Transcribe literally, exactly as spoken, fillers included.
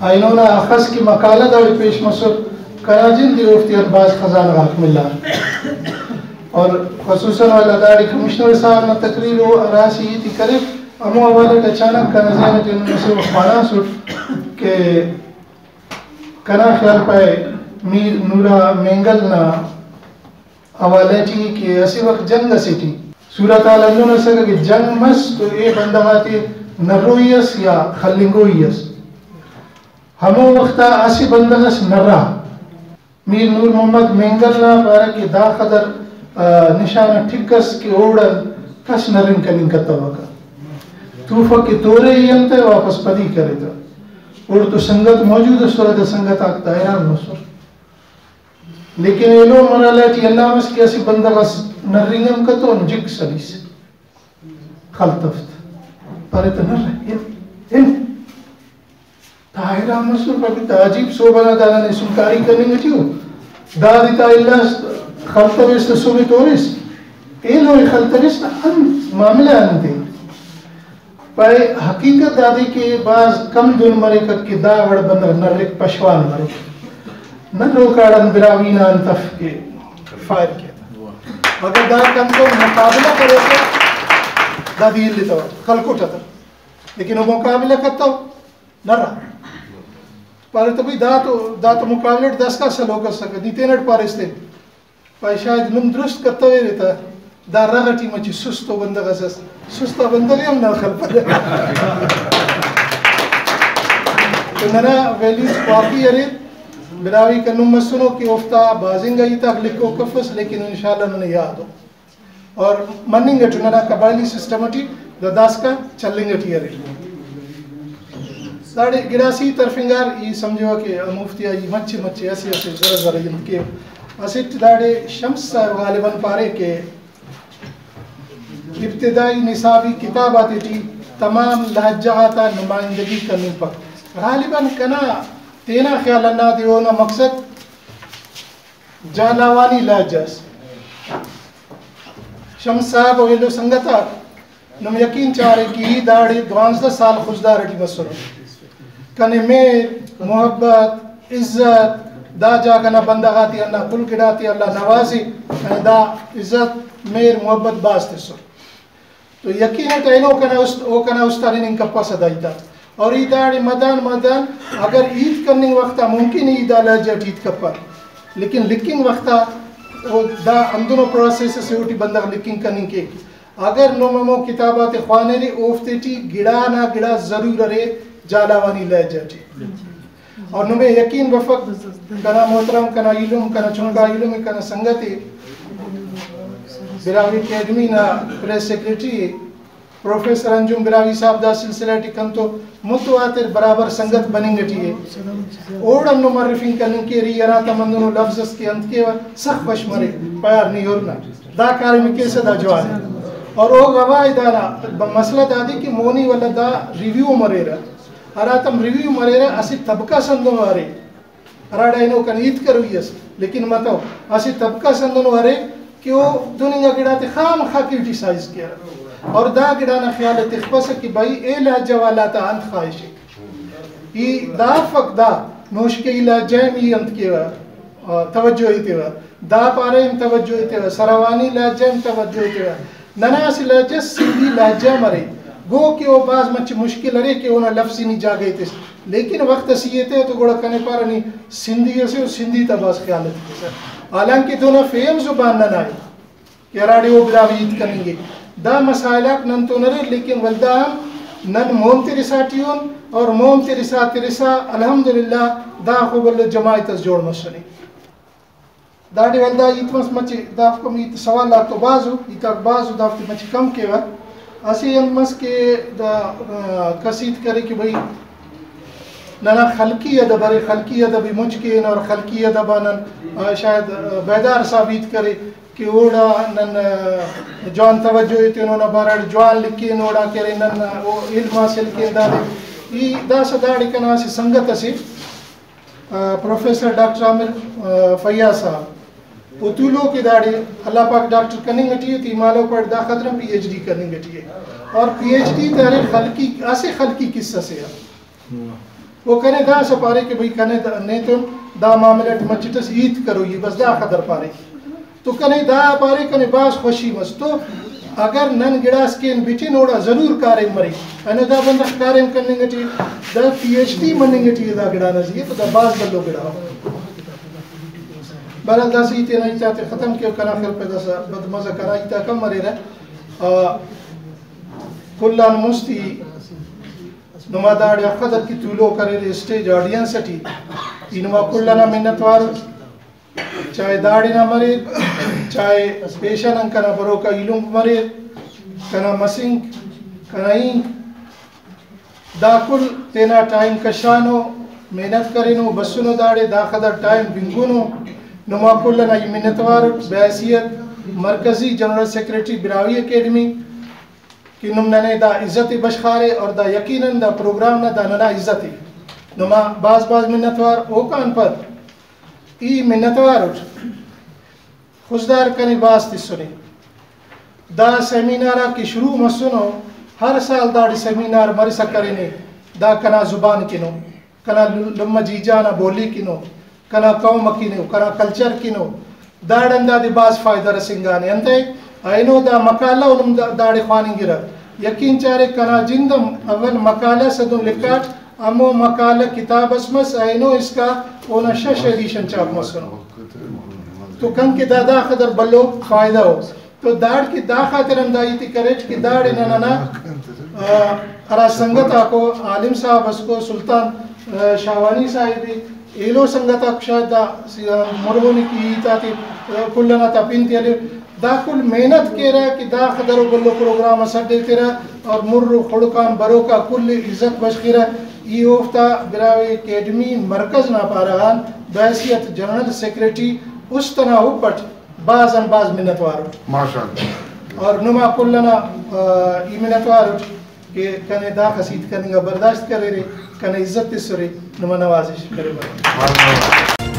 اینو نا اخس کہ مقالہ داڑے پیش مسر، کنا جند ءِ اوفتے آن بھاز خزانہ غاک ملار۔ اور خصوصاً ولدا داڑے کمشنر صاحب نا تقریر ءُ ہرا اسہ ہیت ءِ کرے، ہمو حوالہ ٹی اچانک کنا ذہن ٹی ہندن اسہ وخت خواناسٹ کہ کنا خیال پائے میر نورا مینگل نا حوالہ ٹی کہ اسہ وخت جنگ اسے ٹی صورتحال ہندن ئسکہ کہ جنگ مس تو اے بندغ آتے نروئی ئس یا خلنگوئی ئس۔ ہمو وخت آ اسہ بندغ ئس نرا۔ میر نور محمد مینگل نا پارہ کہ دا قدر، آ، نشانہ ٹک ئس کہ اوڑان کس نرنگ کننگ کتوکہ۔ توفک کہ تورے ای انتئے واپس پدی کرے تہ۔ اوڑتو سنگت موجود ئسرہ، دا سنگت آک دا حیران مسر۔ لیکن ایلو مرحلہ ٹی ہندا مس کہ اسہ بندغ ئس نرنگ ہم کتون، جک سلیس، خلتفت، پارے تہ نرہ، ہن، ہن۔ دا حیران مسر، پارے تہ عجیب سوب ئنا، دا ننے سنکاری کننگ ٹی ءُ، دادے تا الاس خلتویس تہ سمی توریس، ایلو ءِ خلتویس تہ انت معاملہ انت ءِ؟ پائے، حقیقت دادے کہ بھاز کم دن مریک کہ دا وڑ بندغ نرک، پشوان مریک۔ نروکاڑان براہوئی نا انت اف کہ فائر کیک۔ اگہ دا کندن مقابلہ کریسہ، دادے التو، خلکٹ تہ۔ لیکن او مقابلہ کتو، نرا۔ پارے تہ بھئی دا تو، دا تو مقابلہ ٹی داسکان سلوک ئسکہ، نی تینٹ پاریس تے۔ پائے شاید نم درست کتویرے تہ، دا رغ ٹی مچہ سست ءُ بندغ ئس ئس۔ سست آ بندغ ءِ ہم نہ خلپرہ۔ تو ننا ویلیوز واقعی اریر، براہوئی کننگ مسنو کہ اوفتا بھاز انگا ہیتاک لکھوک افس، لیکن انشاءاللہ ننے یاد ءُ۔ اور مننگ اٹ ننا قبائلی سسٹم ٹی دا داسکان چلینگ ٹی اریر۔ داڑے گڑاس ہیت ہرفنگار، ای سمجھوہ کہ ہموفتیا ای مچہ مچہ اسہ اسہ ذرہ ذرہ انت کیو۔ اسٹ داڑے شمس صاحب غالباً پارے کہ ابتدائی نصابی کتاب آتیٹی تمام لہجہ غاتا نمائندگی کننگپک۔ غالباً کنا تینا خیال ہندادے، اونا مقصد جھالاوانی لہجہ ئس۔ شمس صاحب و ایلو سنگت آک، نم یقین چارے کہ ای داڑے دوانزدہ سال خضدار ٹی مسرہ۔ کنے مہر، محبت، عزت، دا جاگہ نا بندغ آتے ہندا کل گڑاتے اللہ نوازے، کنے دا عزت، مہر، محبت بھاز تسر۔ تو یقین اٹ اینو کنا است-، او کنا استاد ہننگ کپسہ دا ہیت آ۔ اور ای داڑے مدان مدان اگر ہیت کننگ وخت آ ممکن ای دا لہجہ ٹی ہیت کپک، لیکن لکھنگ وخت آ او دا ہندنو پروسیس اسے اوٹی بندغ لکھنگ کننگ کیک۔ اگر نم ہمو کتاب آتے خوانرے، اوفتے ٹی گڑا نا گڑا ضرور ارے جھالاوانی لہجہ ٹی۔ اور نمے یقین بفک، کنا محترم، کنا ایلم، کنا چنکا ایلم ءِ، کنا سنگت ءِ، براہوئی اکیڈمی نا پریس سیکرٹری ءِ، پروفیسر انجم براہوئی صاحب دا سلسلہ ٹی کنتو متواتر برابر سنگت بننگ ٹی ءِ۔ اوڑان نم ہرفنگ کننگ کیرہ، ای ہراتم ہندنو لفظ اس کہ انت کیوہ، سخت خوش مریک، پیار نی ہرنا۔ دا کاریم ءِ کیسہ دا جوان ءِ۔ اور او گواہ ءِ دانا، مسئلہ دادے کہ مونی ولدا ریویو مریرہ، ہراتم ریویو مریرہ، اسہ طبقہ اس ہندنو ارے، ہراڑے اینو کنے ہیت کروئی ئس، لیکن متو، اسہ طبقہ اس ہندنو ارے کہ او دن انگا گڑاتے خام خواہ کرٹیسائز کیرہ، اور دا گڑا نا خیال ءِ تخپسہ کہ بھئی اے لہجہ والا تا انت خواہش ءِ۔ ای دا افک دا نوشکئی لہجہ ءِ ای انت کیوہ، آ، توجہ ایتیوہ، دا پارہ ہم توجہ ایتیوہ، سراوانی لہجہ ہم توجہ ایتیوہ۔ ننا اسہ لہجہ سندھی لہجہ مرے، گو کہ او بھاز مچہ مشکل ارے کہ اونا لفظی نی جاگہ ایتس، لیکن وخت اسے ایتہ تو گڑا کنے پارہ نی سندھی اسے و سندھی تا بھاز خیال اتکسہ، حالانکہ دہنا فہم زبان ننا ءِ کہ ہراڑے او براہوئی ہیت کننگے۔ دا مسائل آک نن تون اریر، لیکن ولدا ہم نن مون ترسا ٹی اُن، اور مون ترسا ترسا الحمدللہ داخو بھلو جماعت اس جوڑ مسنے۔ داڑے ولدا ہیت مس مچہ، دافک ہم ہیت سوال آک تو بھاز ءُ، ہیت آک بھاز ءُ، دافتے مچہ کم کیوہ۔ اسہ انت مس کہ دا، آ، کس ہیت کرے کہ بھئی ننا خلقی ادب ارے، خلقی ادب ءِ مچ کین اور خلقی ادب آ نن، آ، شاید، آ، بیدار صاحب ہیت کرے کہ اوڑا نن، آ، جوان توجہ ایتین، اونا بارہ ٹی جوان لکھین، اوڑا کہ ارے نن، آ، او علم حاصل کین دادے۔ ای داسہ داڑے کنا اسہ سنگت اسے، آ، پروفیسر ڈاکٹر عامر، آ، فیاض صاحب، او تولوک ءِ داڑے، اللہ پاک ڈاکٹر کننگ ٹی ءِ، تے مالو پڑ دا خاطران پی ایچ ڈی کننگ ٹی ءِ۔ اور پی ایچ ڈی تے ارے خلقی، اسہ خلقی قصہ سے آ۔ او کنے داسہ پارے کہ بھئی کنے دا، نیتون دا معاملہ ٹی مچٹ اس ہیت کروئی، بس دا خدر پارے۔ تو کنے دا پارے، کنے بھاز خوشی مس۔ تو اگر نن گڑاس کین بٹن، اوڑا ضرور کاریم مرے۔ اینو دا بندغ کاریم کننگ ٹی، دا پی ایچ ڈی مننگ ٹی دا گڑا نا زی تو دا بھاز بھلو گڑا۔ بہرحال داسہ ای تینا ہیت آتے ختم کیو، کنا خیال پہ داسہ بدمزہ کنا ہیت آک ہم مریرہ۔ آ، کل آن مستی نما داڑے آ خدر کہ تولوک اریر اسٹیج آڈینس ٹی، ای نما کل ئنا منت وار اُٹ، چاہے داڑے نا مریر، چاہے پیشن آن کنا بروکا ایلم مریر، کنا مسنک، کنا اینک، دا کل تینا ٹائم کشانو، محنت کرینو، بسنو داڑے، دا خدر ٹائم بنگنو۔ نما کل ئنا ای منت وار اُٹ بحیثیت مرکزی جنرل سیکرٹری براہوئی اکیڈمی۔ کہ نم ننے دا عزت ءِ بشخارے اور دا یقیناً دا پروگرام نا دا ننا عزت ءِ۔ نما بھاز بھاز منت وار۔ اوکان پد ای منت وار اُٹ، خضدار کنے بھاز تسنے۔ دا سیمینار آک کہ شروع مسنو، ہر سال داڑے سیمینار مرسا کرینے، دا کنا زبان کنو۔ کنا لمہ جیجا نا بولی کنو، کنا قوم کن او، کنا کلچر کن او، داڑان دادے بھاز فائدہ رسینگانے۔ انتئے اینو دا مقالہ او نم دا-، داڑے خواننگرہ۔ یقین چارے کنا جند ہم اول مقالہ ئس ادن لکھاٹ، ہمو مقالہ کتاب ئس مس، اینو اسکا اونا شش ایڈیشن چھاپ مسنو۔ تو کن کہ دا داخہ در بھلو فائدہ او۔ تو داڑکہ دا خاطر ہم دا ہیت ءِ کریٹ کہ داڑے ننا، آ، ہرا سنگت آکو، عالم صاحب اسکو، سلطان، آ، شاہوانی صاحب ءِ، ایلو سنگت آک شاید دا س-، آ، مرونے کہ ہیت آتے، آ، کل ئنا تا پن تے ہلیو۔ دا کل محنت کیرہ کہ دا خدر و بھلو پروگرام اس اڈ ایترہ اور مر و خڑک آن بروک آ کل ءِ عزت بشخرہ۔ ای اوفتا براہوئی اکیڈمی مرکز نا پارہ غان بحیثیت جنرل سیکرٹری است ئنا ہب اٹ بھاز آن بھاز منت وار اُٹ۔ ماشاءاللہ۔ اور نما کل ئنا، آ، ای منت وار اُٹ کہ کنے داخس ہیت کننگ آ برداشت کریرے، کنے عزت تسرے، نما نوازش کریبہ۔ ماشاءاللہ۔